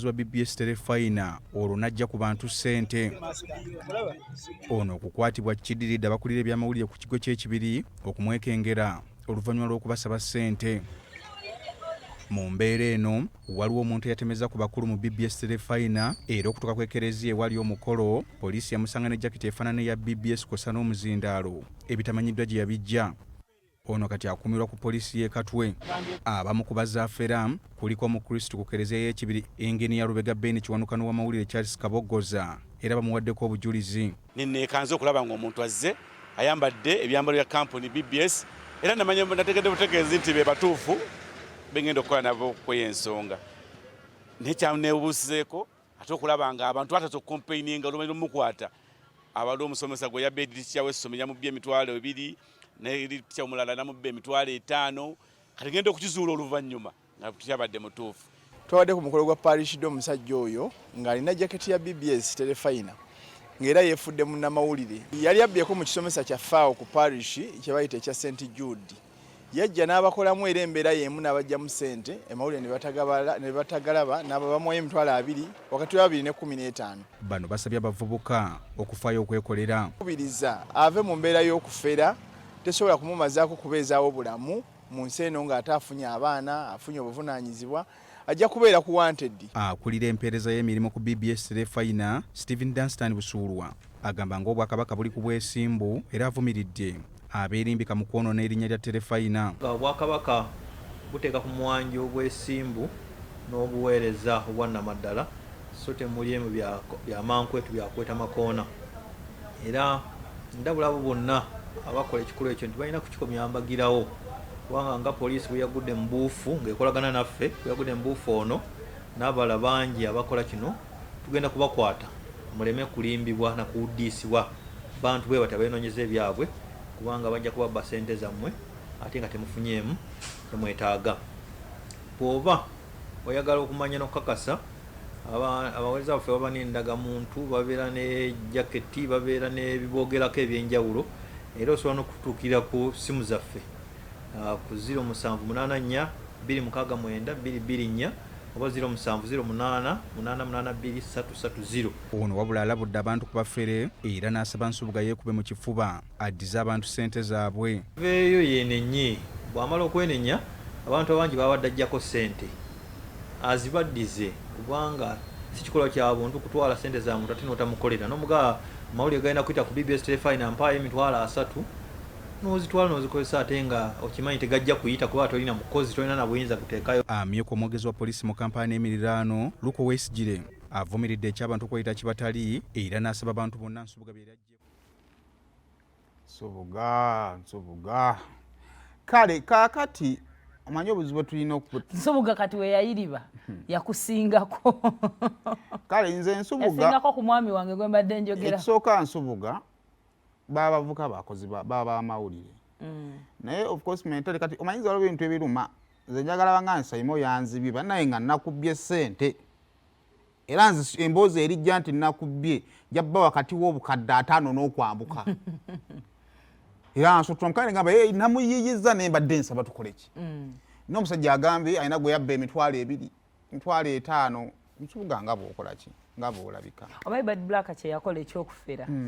Wa BBS Terefayina olwo n'ajja ku bantu ssente. Ono okukwatibwa kiddiridde abakulira ebyamawulire ku kigo ky'Ekibiri okumwekengera oluvannyuma lw'okubasaba ssente. Mu mbeera eno, waliwo omuntu eyatemezza ku bakulu mu BBS Terefayina era okutuuka ku Ekereziya ewali omukolo, poliisi yamusanga ne jaketi efaanana eya BBS kw'ossa n'omuzindaalo ebitamanyiddwa gye yabiggya. Ono kati akuumirwa ku poliisi y'e Katwe. Abamu ku bazaafera kuliko Omukristu ku Kereziya y'Ekibiri, Inginiya Lubega Ben Kiwanuka n'owamawulire Charles Kaboggoza era bamuwaddeko obujulizi. Neneekanze okulaba ng'omuntu azze ayambadde ebyambalo bya kampuni BBS, era namanya nategedde butegeezi nti be batuufu bengenda okukola nabo kweyo ensonga, naye kyaneebuusizeeko ate okulaba nga abantu batata okukompeininga oluvannyuma lw'omukwata. Abadde omusomesa gwe yabba edirisya w'essomero yamubba 20,000, n'edirisya omulala namubba 50,000. Kati ngenda okukizuula oluvannyuma nga tyabadde mutuufu. Twabadde ku mukolo gwa parish do, omusajja oyo ng'alina jaketi ya BBS Terefayina, ng'era yeefudde munnamawulire. Yali abbyeko mu kisomesa kyaffe awo ku parish kye bayita ekya St Jude. Yajja n'abakolamu era embeera y'emu, n'abajjamu ssente, amawulire ne batagalaba, n'ababamuwayo 20,000, wakati wa 2 ne 15. Bano basabye abavubuka okufaayo okwekolera. Kubiriza ave mu mbeera y'okufera, tesobola kumumazaako kubeezaawo bulamu mu nsi eno ng'ate afunye abaana, afunye obuvunaanyizibwa, ajja kubeera ku wanted. Akulira empeereza y'emirimu ku BBS Terefayina, Stephen Dunstan Busuulwa, agamba ng'Obwakabaka buli ku bwesimbu era avumiridde abeerimbika mu kwonoona erinnya lya Terefayina. Obwakabaka buteeka ku mwanjo obwesimbu n'obuweereza obwannamaddala, so temuli emu byamankwetu byakweta makoona. Era ndabula abo bonna abakola ekikolwa ekyo nti balina kukikomya mbagirawo, kubanga nga poliisi bwe yagudde mu buufu ng'ekolagana naffe, bwe yagudde mu buufu ono n'abalala bangi abakola kino, tugenda kubakwata. Muleme kulimbibwa na kuwuddiisibwa bantu bwe bati abeenoonyeza ebyabwe, kubanga bajja kubabba ssente zammwe ate nga temufunyeemu kyemwetaaga. Bw'oba oyagala okumanya n'okukakasa, abaweereza baffe baba n'endagamuntu, babeera ne jaketi, babeera n'ebiboogerako ebyenjawulo, era osobola n'okutuukirira ku ssimu zaffe ku 0784 269 224 oba 0708 882 330. Ono wabula alabudde abantu ku bafere era n'asaba Nsubuga yeekube mu kifuba addize abantu ssente zaabwe. Veeyo yeenenye. Bw'amala okwenenya, abantu abangi babadde ajjako ssente azibaddize, kubanga si kikolwa kya buntu kutwala ssente za muntu ate n'otamukolera n'omugaa amawulire galina kuyita ku BBS Terefayina, mpaayo 30,000, n'ozitwala n'ozikozesa ate nga okimanyi tegajja kuyita kuba tolina mukozi, tolina na buyinza kuteekayo. Amyuka omwogezi wa poliisi mu Kampala n'emiriraano, Luko Wesigire, avumiridde ekyabantu okweyita kibatali era n'asaba abantu bonna Nsubuga byerajje. Nsubuga, Nsubuga, kale kaakati omanyi obuzibu tulina oku Nsubuga kati we yayiriba yakusingako. Kale nze Nsubuga yasingako ku mwami wange gwe mbadde njogera. Ekisooka, Nsubuga babavuka bakozi baba amawulire, naye of course mentally kati omanyiza waliwo ebintu ebiruma. Nze njagala banga nsaimo yanzibye bannaye nga nakubbye ssente, era nze emboozi erijja nti nakubbye jabba wakati w'obukadde 50 n'okwambuka, era nsotula mukane ngamba, "Hey, namuyiyiza, naye mbadde nsaba tukole ki?" N'omusajja agambye alina gwe yabba 20,000, 50,000. Nsubuga nga bw'okola ki, nga bw'olabika. Omanyi Bad Black kye yakola ekyokufera?